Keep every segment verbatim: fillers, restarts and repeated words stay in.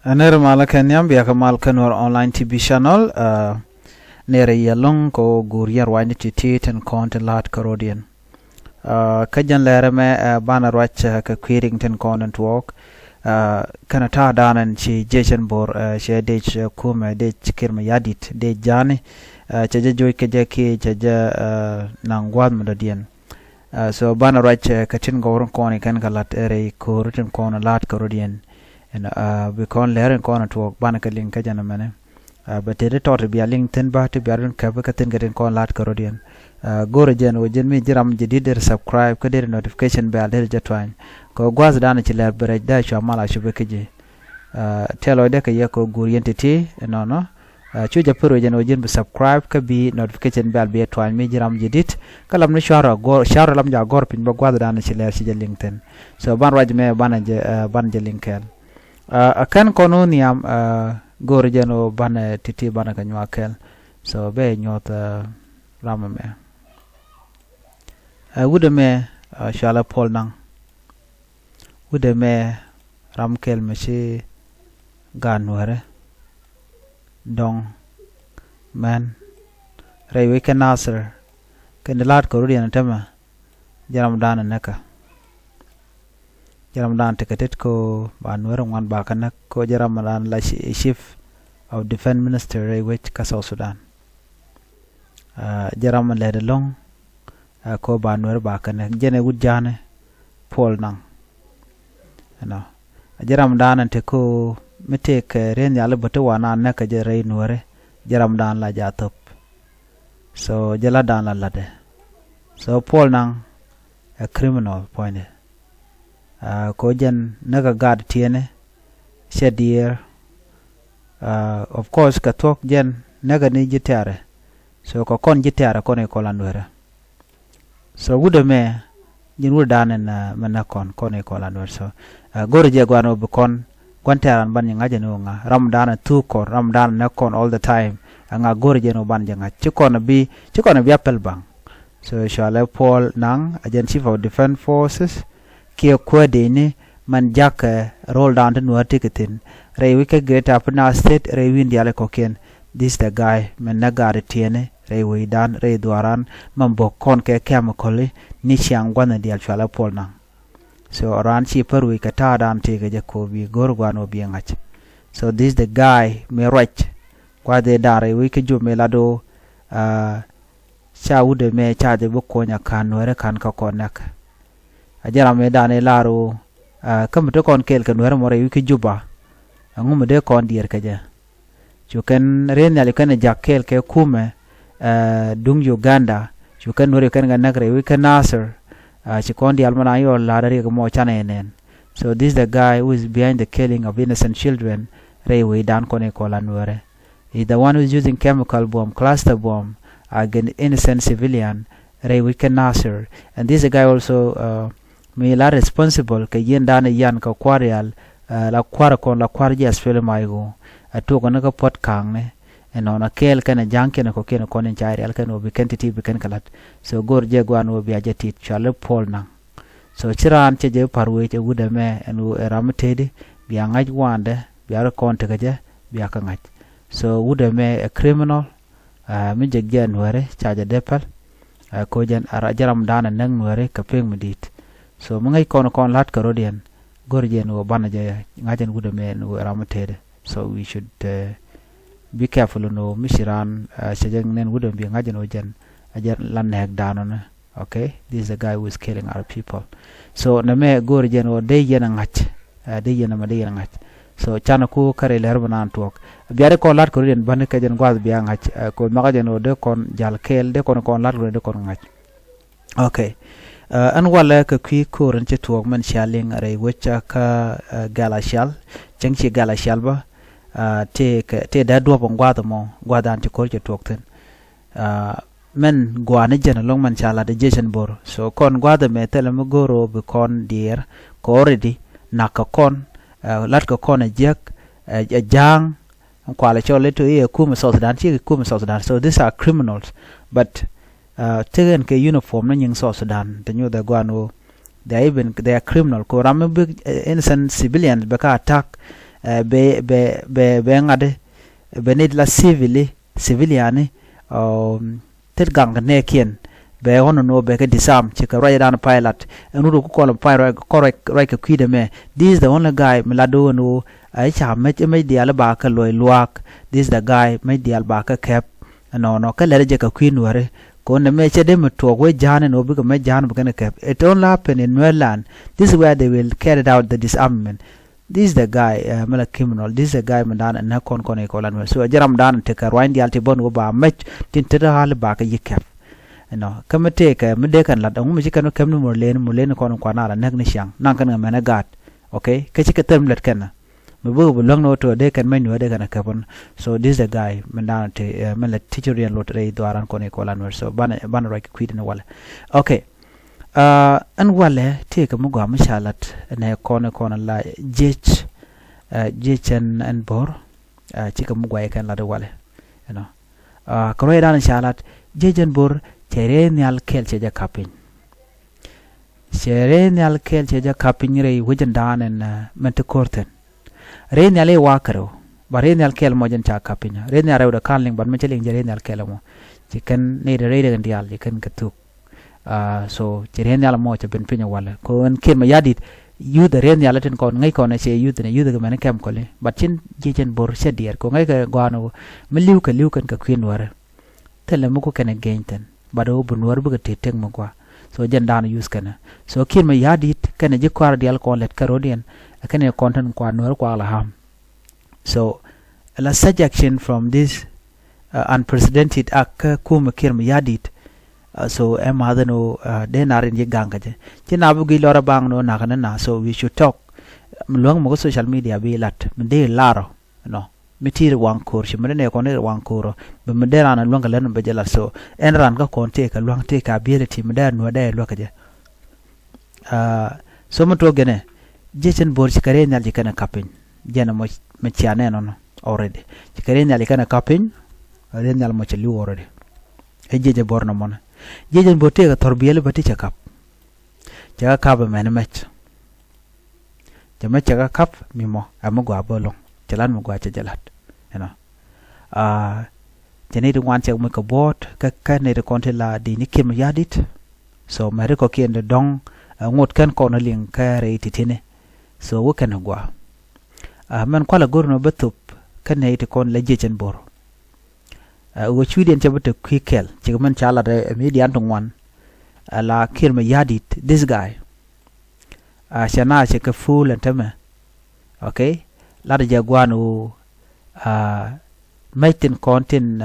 Ɛ nɛr malä kɛ nhiam, bia kɛ mal kä Nuɛr Online T V Channel. Ɛ nɛr yɛ lo̱ŋ kɛ ɣöö guur yɛn ruacni ti̱ti̱ tin kɔn tin la̱a̱t kärɔ̱diɛn. Ɛ kä jɛn lɛrɛ mɛ, ɛ banɛ ruac, ɛ kɛ kui̱ riŋ tin kɔn tin tuɔɔk. Ɛ kɛnɛ ta̱a̱ da̱a̱n ɛn ci jiec ɛn bo̱r, ɛ cɛ dec, ɛ kumɛ dec Kiir Mayardit, dec ja̱a̱ni. Ɛ cɛ jɛ joc kɛ jɛ kiɛ cɛ jɛ, ɛ naŋ gua̱a̱th mi dɔ̱diɛn. Ɛ so banɛ ruac, ɛ kɛ tin gɔwrun kɔn ikɛn kɛ la̱t, ɛ rɛy ko̱o̱ri tin kɔn la̱a̱t kärɔ̱diɛn. Ɛn, ɛ bi kɔn lɛr in kɔn tuɔɔk banɛ kɛ liŋ kä jɛn ɛmɛnɛ. Ɛ bɛ tëë ti tɔt ti bia liŋ thi̱n bä ti bia rin käp kä thi̱n kɛ tin kɔn la̱a̱t kärɔ̱diɛn. Ɛ go̱rɛ jɛn ɣöö jɛn mi ji̱ ram jɛ di̱t dee subscribe kä dee notification bell dee jɛ tuany. Kɛ gua̱a̱th da̱a̱n ci lɛr bi rɛc dee cua mal a cupɛ kä ji̱. Ɛ tɛl ɣöö dee kɛ yɛ kɛ guur yɛn ti̱ti̱ ɛnɔnɔ. Ɛ cu jɛ pär wec ɛn ɣöö ji̱n bi subscribe kä bi notification bell bi ɛ tuany mi ji̱ ram jɛ di̱t. Kä lam ni cuarɛ agɔr, cuarɛ lam jɛ agɔr piny bä gua̱a̱th da̱a̱n ci lɛr ci jɛ liŋ thi̱n. So ban ruac mɛ banɛ jɛ, ɛ banɛ jɛ liŋ kɛɛl. Ɛ kɛn kɔn wä nhiam, ɛ go̱o̱r jɛn wä banɛ ti̱ti̱ banɛ kɛ nyuak kɛl. So bɛ nyuɔth, ɛ ram ɛmɛ. Ɛ wut ɛmɛ, ɛ cualɛ Paul Nang. Wut ɛmɛ ram kɛl mɛ ci gaat Nuɛrɛ dɔŋ mɛn rɛy wec kä Nasir kɛn di la̱a̱t kɛ rut yɛn tämɛ. Jɛ ram dan ɛ näkä. Jɛ ram dan tekɛ tet ko ba Nuɛrɛ ŋuan ba kä näk ko jɛ ram dan la chi-, Chief of Defense Minister rɛy wec kä South Sudan. Ɛ jɛ ram lɛt ɛlɔ̱ŋ, ɛ ko ba Nuɛrɛ ba kä näk. Jɛn ɛ wut ja̱a̱nɛ Paul Nang. Ɛnɔ. Ɛ jɛ ram dan ɛ te ko mi tëëkɛ riɛn yali bä te wan a näk kɛ jɛ rɛy Nuɛrɛ. Jɛ ram dan la ja̱ thop. So jɛ la dan la latdɛ. So Paul Nang ɛ criminal puɔ̱nydɛ. Ɛ ko jɛn näk ɛ gaat tiɛnɛ cɛ diɛɛr. Ɛ of course kɛ thuɔ̱k jɛn näk ɛ ni ji̱ tɛ̈rɛ. So kɛ kɔn ji̱ tɛ̈rɛ kɔn i̱ kɔn la Nuɛrɛ. So wut ɛmɛ ji̱n wut dan ɛn, ɛ mɛ näk kɔn kɔn i̱ kɔn la Nuɛrɛ. So ɛ go̱rɛ jɛ gua̱n ɔ bi kɔn gua̱n tɛ̈ran ban ji̱ ŋa̱c ɛn ɣöö ŋa̱ ram dan ɛ thuk kɔn, ram dan ɛ näk kɔn all the time. Ɛ ŋa̱ go̱rɛ jɛ ɛn ɣöö ban ji̱ ŋa̱c ci kɔn bi, ci kɔn bi a pɛl baŋ. So cualɛ Paul Nang, ɛ jɛn Chief of Defense Forces kiɛ kuäär dëcni mɛn ja̱kɛ roll down ti Nuäär ti kɛ thi̱n. Rɛy wec kä Greater Upper Nile State rɛy wi̱i̱n diaal kɔ̱kiɛn. This the guy mɛn nɛ gaat tiɛɛni rɛy wecdan rɛy dhuaaran mɛn bok kɔn kɛ chemical ni ciaŋ gua̱nh diaal cualɛ Paul Nang. So raan ci pär wec kɛ ta̱a̱ dan tëëkɛ jɛ ko bi go̱r gua̱n wä bi ŋa̱c. So this the guy mi ruac gua̱th ëë dan rɛy wec kä Jubɛ mi lat wä, ɛ ca wut ɛmɛ ca jɛ bi kuɔny a ka̱n Nuɛrɛ ka̱n kä kɔn näk. A jɛ ram mi dan i̱ lar ɣöö, ɛ kä mi te kɔn kɛɛl kɛ Nuɛrɛ mɔ rɛy wec kä Jubɛ. Ɛŋu mi dee kɔn diɛɛr kɛ jɛ? Cu kɛn riɛn nhial cu kɛn ɛ jak kɛɛl kɛ kumɛ, ɛ duŋ Uganda. Cu kɛn Nuɛrɛ cu kɛn kɛ näk rɛy wec kä Nasir. Ɛ ci kɔn diaal mɔ na yɔl la̱r riɛk mɔ canɛ nɛn. So this the guy who is behind the killing of innocent children rɛy wecdan kɔn i̱ kɔn la Nuɛrɛ. Is the one who is using chemical bomb, cluster bomb against innocent civilian rɛy wec kä Nasir. And this guy also, ɛ mi la responsible kɛ yiëndan ɛ yian kɛ kua̱r rial, ɛ la kua̱r kɔn la kua̱r ji̱ S P L M I O. Ɛ tuɔk ni kä puɔ̱t ka̱a̱ŋni. Ɛnɔnɔ kɛɛl kɛn ɛ ja̱a̱ŋ kiɛn ɛ kɔ̱kiɛn ɛ kɔn in ca rial kɛn wä bi kɛn ti̱ti̱ bi kɛn kɛ la̱t. So go̱r jɛ gua̱n wä bi a jɛ tit cualɛ Paul Nang. So ci raan cɛ jɛ pa̱r wec ɛ wut ɛmɛ ɛn ɣöö ɛ ram mi tëëdi bia ŋa̱c wa̱a̱ndɛ bia ri kɔn tekɛ jɛ bia kä ŋa̱c. So wut ɛmɛ ɛ criminal, ɛ mi jek jɛ Nuɛri ca jɛ dee päl. Ɛ ko jɛn a jɛ ram dan ɛ näk Nuɛri kɛ pek mi di̱i̱t. So mi ŋäc kɔn kɔn la̱t kɛ rɔ̱diɛn go̱r jɛ ɛn ɣöö banɛ jɛ ŋa̱c ɛn wut ɛmɛ ɛn ɣöö ɛ ram mi tëëdi. So we should, ɛ be careful ɛn ɣöö mi ci raan, ɛ cɛ jɛ nɛn wut ɛmɛ bi ŋa̱c ɛn ɣöö jɛn a jɛ la nɛɛk dan ɔnɛ. Okay, this is the guy who is killing our people. So nɛ mɛ go̱o̱ri jɛn ɣöö dee yɛn a ŋa̱c, ɛ dee yɛn a mɛ dee yɛn a ŋa̱c. So canɛ ku kärɛ lɛr bä naan tuɔɔk. Bia dee kɔn la̱t kɛ rut yɛn bäni kɛ jɛn gua̱a̱th bia ŋa̱c, ɛ kɛ ɣöö nhɔakä jɛn ɣöö dee kɔn jal kɛɛl dee kɔn kɔn la̱t kɛ rut yɛn dee kɔn ŋa̱c. Okay. Ɛ ɛn walɛ kɛ kui̱ ko̱o̱r ɛn ci tuɔɔk mɛn cia liŋ rɛy wec kä, ɛ gɛl a cial. Cäŋ ci gɛl a cial bä, ɛ tëë kɛ tëë dee duɔ̱p ɛn gua̱a̱th ɛmɔ gua̱a̱th an ci ko̱r ci tuɔɔk thi̱n. Ɛ mɛn gua̱a̱ni jɛn ɛlɔ̱ŋ mɛn ca lat ɛ jiecɛn bo̱r. So kɔn gua̱a̱th ɛmɛ thilɛ mi go̱o̱r ɣöö bi kɔn diɛɛr kɛ already na̱k kɛ kɔn, ɛ la̱t kɛ kɔn ɛ jiäk, ɛ ɛ ja̱a̱ŋ. Kualɛ cɔl i̱ to i̱ ɛ kumɛ South Sudan, ci kumɛ South Sudan. So these are criminals. But ɛ tekɛ ɛn kɛ uniform ni nyiŋ South Sudan te nyuuth ɛ gua̱a̱n ɣöö they are even, they are criminal. Ko ram mi bi, ɛ innocent civilians bɛ ka attack, bɛ bɛ bɛ bɛ ŋa̱t i̱ bɛ nɛy ti la civil i̱ civilian i̱ thil gaŋ kɛ nɛɛkiɛn. Bɛ ɣɔn nɔ bɛ kɛ disarm, ci kɛ ruacdan pay lat. Ɛn wut ku kɔl pay ruac kɛ kui̱dɛ mɛ. This is the only guy mi la do̱o̱n ɣöö a ca mec mec diaal ba kɛ luɔc luaak. This is the guy mec diaal ba kɛ kɛp. Ɛnɔnɔ kɛ lɛr jɛ kɛ kui̱ nuääri. Kɛ ɣöö nɛ mɛ cɛ dee mi tuɔɔk wee ja̱a̱n ɛn ɣöö bikɛ mec ja̱a̱n bi kɛn kɛ kɛp. It only happen in Nuer land. This is where they will carry out the disarmament. This is the guy mi la criminal. This is the guy mi dan ɛ näk kɔn kɔn i̱ kɔlan wee. So jɛ ram dan tekɛ ruany diaal ti bɔn wä ba mec tin te hali ba kɛ yi kɛp. Ɛnɔ kä mi tekɛ mi dee kɛn lat ɛŋu mi ci kɛn wä kɛp ni mur len mur len kɔn kuan ala näk ni ciaŋ naŋ kɛn kɛ mɛn ɛ gaat. Okay, kä ci kɛ thɛm lät kɛn mi bikɛ bi luäŋ ni wä to dee kɛn mec ni wä dee kɛn ɛ kɛp ɔn. So this is the guy mi dan te mi la teacher riɛn lot rɛy dhuaran kɔn i̱ kɔlan wee. So banɛ banɛ ruac kɛ kui̱dɛ ni walɛ. Okay. Ɛn walɛ tëëkɛ mi gɔaa mi ca lat ɛn ɛ kɔn ɛ kɔn la jiec. Jiec ɛn ɛn bo̱r. Cikɛ mi gɔaa ikɛn lat ɛ walɛ. Ɛnɔ kɛ ruacdan ca lat jiec ɛn bo̱r. Cɛ rɛy nhial kɛl cɛ jɛ kap piny. Cɛ rɛy nhial kɛl cɛ jɛ kap piny rɛy wecdan ɛn mɛn ti ko̱r thi̱n. Rɛy nhial i̱ wa kärɛw. Ba rɛy nhial kɛl mɔ jɛn ca kap piny rɛy nhial rɛw dɛ ka̱n liŋ bat mi cɛ liŋ jɛ rɛy nhial kɛl mɔ. Ci kɛn nɛy rɛy rɛy kɛn diaal ci kɛn kɛ thuk. So ci riɛn nhial mɔ cɛ ben piny walɛ kɛ ɣöö ɛn Kiir Mayardit. Youth riɛn nhial tin kɔn ŋäc kɔn cɛ youth ni youth kɛ mɛn kɛm kɔli but cin jiec ɛn bo̱r cɛ diɛɛr kɛ ŋäc kɛ gɔaa ni ɣöö mi li̱w kɛ li̱w kɛn kɛ kui̱ nuäärä. Thilɛ mi ku kɛn ɛ geny thi̱n but ɣöö bi nuäär bikɛ tet tek mi gɔaa. So jɛn da̱a̱n use kɛn ɛ so Kiir Mayardit kɛn ɛ ji̱ kɔaar diaal kɔn lɛt kɛ ro̱diɛn. Ɛ kɛn ɛ kɔn tin kua nuäär kua la harm. So la such action from this unprecedented act kä kumɛ Kiir Mayardit. So ɛ ma̱th ɛn ɣöö dee na rin ji̱ ga̱ŋ kä jɛ ci na bi guic lɔrä baŋ ni ɣöö nakä ni na so we should talk. Mi luäŋ mɔ kä social media bi lat mi dee larɔ. Nɔ mi ti ri waŋ ko̱r ci mi dee nɛ kɔn ri waŋ ko̱r ɔ bi mi dee ran luäŋ kɛ lät mi bɛ jɛ lat so ɛn ran kä kɔn tëëkɛ luäŋ tëëkɛ ability mi dee nuɛ dee luäk kɛ jɛ. So mi tuɔɔk gɛnɛ jiec ɛn bo̱r ci kɛ rɛy nhial ci kɛn ɛ kap piny. Jɛn ɛ mɔ mi cia nɛn ɔnɔ already ci kɛ rɛy nhial ci kɛn ɛ kap piny. Rɛy nhial mɔ cɛ li̱w already. Ɛ jiec ɛ bo̱r nɔmɔnɛ jiec ɛn bo̱r tëëkɛ thɔr biɛli bä ti cɛ kap. Cɛ kɛ kap ɛ mɛn mɛc. Cɛ mɛ cɛ kɛ kap mi mɔ ɛ mi gɔaa bä lo̱ŋ cɛ lat mi gɔaa cɛ jɛ lat. Ɛnɔ cɛ ni ti ŋuan cɛ muc kɛ buɔ̱ɔ̱t kä kä ni ti kɔn ti la di ni Kiir Mayardit. So mɛ ri kɔkiɛn ti dɔ̱ŋ ɛ ŋot kɛn kɔn liŋ kä rɛy ti tini. So wä kɛn ɛ gɔaa. Mɛn kualɛ go̱r nɔ bä thop kä ni ti kɔn la jiec ɛn bo̱r. Ɛ ɣöö cui̱diɛn cɛ bi te kui̱ kɛl cikɛ mɛn ca lat ɛ mi̱i̱dian ti ŋuan. Ɛ la Kiir Mayardit this guy. Ɛ cɛ na cɛ kɛ fuul ɛn tämɛ. Okay. Lat jɛ gua̱a̱n ɣöö mɛc tin kɔn tin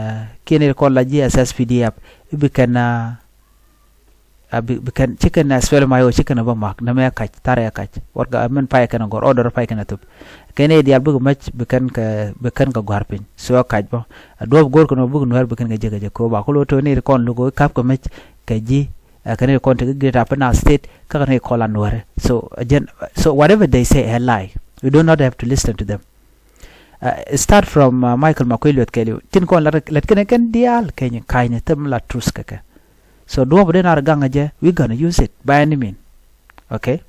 kiɛn i̱ kɔn la ji̱ S S P D F i̱ bi kɛn a bi bi kɛn ci kɛn a suɛl mac ɣöö ci kɛn a bä mak nɛmɛ kac tharɛ kac. What ga mɛn pay kɛn a gɔr order pay kɛn a thop. Kɛn i̱ diaal bikɛ mɛc bi kɛn kɛ bi kɛn kɛ gua̱r piny so kac bä. A duɔ̱p go̱r kɛn ɔ bikɛ nuäär bi kɛn kɛ jek kɛ jek kɛ ɣöö ba kul ɣöö to̱ ni ri kɔn luk ɣöö kap kɛ mɛc kɛ ji̱. Kɛn i̱ kɔn ti kɛ Greater Upper Nile State kä kɛn i̱ kɔn la nuäärɛ. So jɛn so whatever they say ɛ lie. We do not have to listen to them. Start from Michael Makuei Lueth kɛɛliw tin kɔn lat kɛn kɛn diaal kɛny ka̱ny ni thɛm la truth kɛ kɛ. So duɔ̱ɔ̱p den ar gaŋ jɛ we gonna use it by any mean. Okay.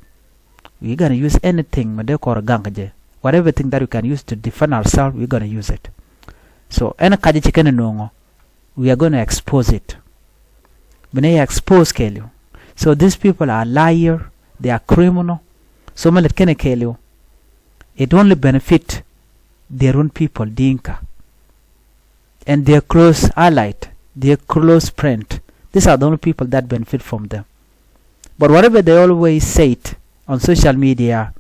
We gonna use anything mi dee kɔr gaŋ jɛ whatever thing that we can use to defend ourselves we gonna use it. So ɛn kac ci kɛn nuɔŋɔ we are gonna expose it. Bi ni expose kɛɛliw. So these people are liar, they are criminal. So mi lät kɛn kɛɛliw. It only benefit their own people Dinka and their close allied, their close friend. These are the only people that benefit from them. But whatever they always said on social media,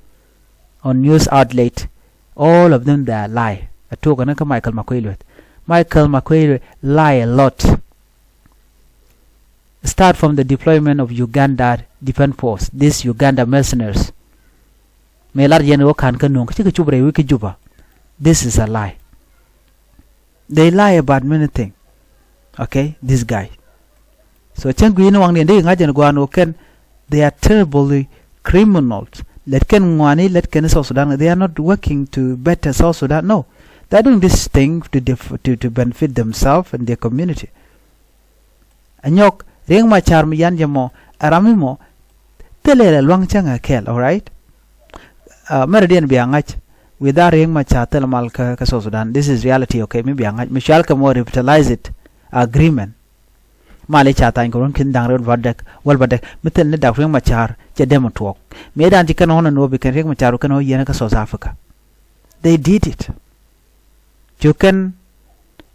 on news outlet, all of them they are lie. A tuɔk ni kä Michael Makuei Lueth. Michael Makuei Lueth lie a lot. Start from the deployment of Uganda Defense Force, these Uganda mercenaries. Mëë lar yɛn wä ka̱n kä nuɔ̱ŋ kä cikɛ cup rɛy wä kä Juba. This is a lie. They lie about many things. Okay, this guy. So cäŋ gui̱i̱ni waŋni ɛn dee ŋa̱c ɛn gua̱a̱n wä kɛn they are terribly criminals. Lät kɛn ŋuani lät kɛn South Sudan, they are not working to better South Sudan. No, they are doing this thing to def- to to benefit themselves and their community. Anyɔk Riek Machar mi yan jɛ mɔ ɛ ram mi mɔ. Thilɛ lɛ luaŋ cäŋ ɛ kɛl, alright. Mɛrɛ diɛn bia ŋa̱c. Without Riek Machar thil mal kä, kä South Sudan. This is reality, okay? Mi bia ŋa̱c, mi cual kɛ mɔ revitalize it agreement. Mal i̱ ca thany kɛ run kin da̱ŋ rɛw bädäk, wäl bädäk. Mi thil ni Dak Riek Machar cɛ dee mi tuɔɔk. Mi dan ci kɛn ɣɔn ni nuɔɔp i̱ kɛn Riek Machar kɛn ɣɔn yiɛn kä South Africa. They did it. Cu kɛn,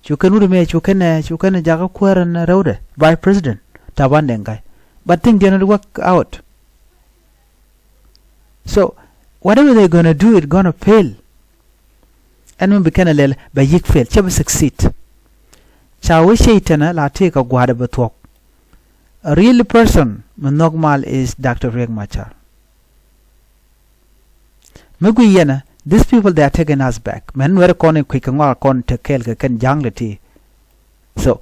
cu kɛn wut mɛ, cu kɛn, cu kɛn jakä kuäär ni rɛwdɛ, Vice President Taban Deng Gai. But thing did not work out. So whatever they gonna do, it gonna fail. Ɛn mi bi kɛn a lɛl bɛ yi̱k fail, cɛ bi succeed. Ca wee cɛ itɛnɛ la tëë kɛ gua̱a̱dɛ bɛ thuɔ̱k. A real person mi nhɔk mal is Doctor Riek Machar. Mi gui yɛnɛ, these people, they are taking us back. Mɛn Nuɛr kɔn in kui̱ kɛ ŋɔak kɔn te kɛɛl kɛ kɛn ja̱ŋ lɛ ti. So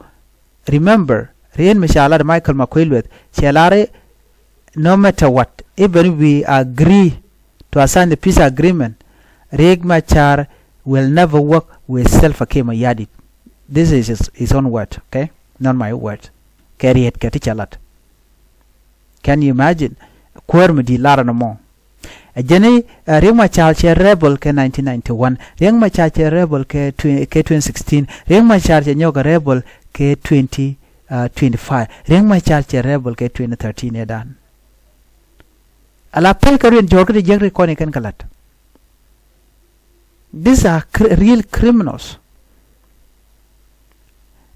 remember, rien mi ca lat Michael Makuei Lueth cɛ lar i̱, no matter what, even we agree to assign the peace agreement, Riek Machar will never work with Salva Kiir Mayardit. This is his, his own word, okay? Not my word. Kɛ riet kɛ ti cɛ lat. Can you imagine? Kuäär mi di̱i̱t lar ni mɔ. Ɛ jɛn i̱, uh, Riek Machar cɛ rebel kɛ nineteen ninety-one. Riek Machar cɛ rebel kɛ tw-, kɛ twenty sixteen. Riek Machar cɛ nyɔk a rebel kɛ twenty, uh, twenty-five. Riek Machar cɛ rebel kɛ twenty thirteen ɛ dan. Ala pɛl kɛ ruin jɔɔr kä ti jiäk ri kɔn ikɛn kɛ lat. These are cr-, real criminals.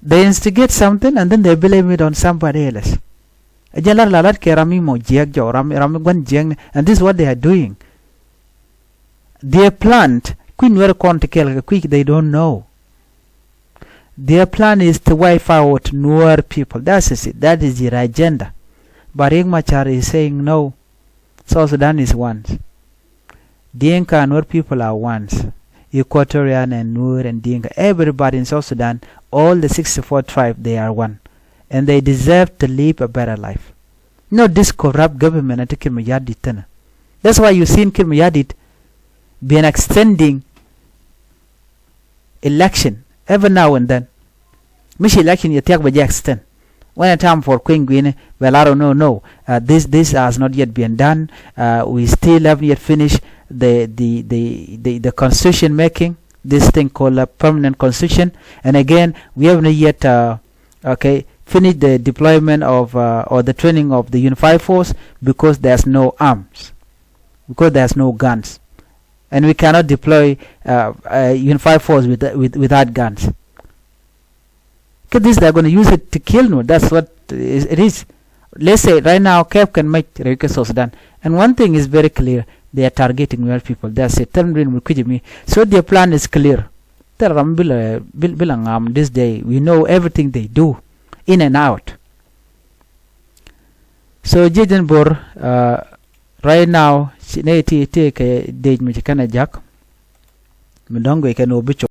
They instigate something and then they blame it on somebody else. Ɛ jɛn lat la lat kɛ ram mi mɔ jiäk jɔw, ram, ram mi gua̱n jiäk ni, and this is what they are doing. Their plan, kui̱ Nuɛr kɔn ti kɛɛl kɛ kui̱, they don't know. Their plan is to wipe out Nuer people. That is it. That is their agenda. But Riek Machar is saying no. South Sudan is one. Dinka and Nuer people are one. Equatorian and Nuer and Dinka, everybody in South Sudan, all the sixty-four tribes, they are one. And they deserve to live a better life. Not this corrupt government that Kiir Mayardit tena. That's why you seen Kiir Mayardit been extending election every now and then. Mishi election yɛ thiak bɛ jɛ extend. When a time for Queen Guinea, well, I don't know, no. Uh, this, this has not yet been done. Uh, we still haven't yet finished the, the, the, the, the constitution making, this thing called a permanent constitution. And again, we haven't yet, uh, okay, finished the deployment of, uh, or the training of the unified force because there's no arms, because there's no guns. And we cannot deploy, uh, a unified force with, with, without guns. Kɛ this, they're gonna use it to kill Nuer. That's what is, it is. Let's say right now, kɛp kɛn mec rɛy kɛ South Sudan. And one thing is very clear, they are targeting Nuer people. That's it. Tell me, will quit me. So their plan is clear. Thil ram bi la, bi, bi la ŋam this day. We know everything they do, in and out. So jiɛ jɛn bor, uh, right now, ci nɛ ti, ti kɛ dec mi ci kɛn a jak. Mi dɔ̱ŋ gɔy kɛn wä bi cop.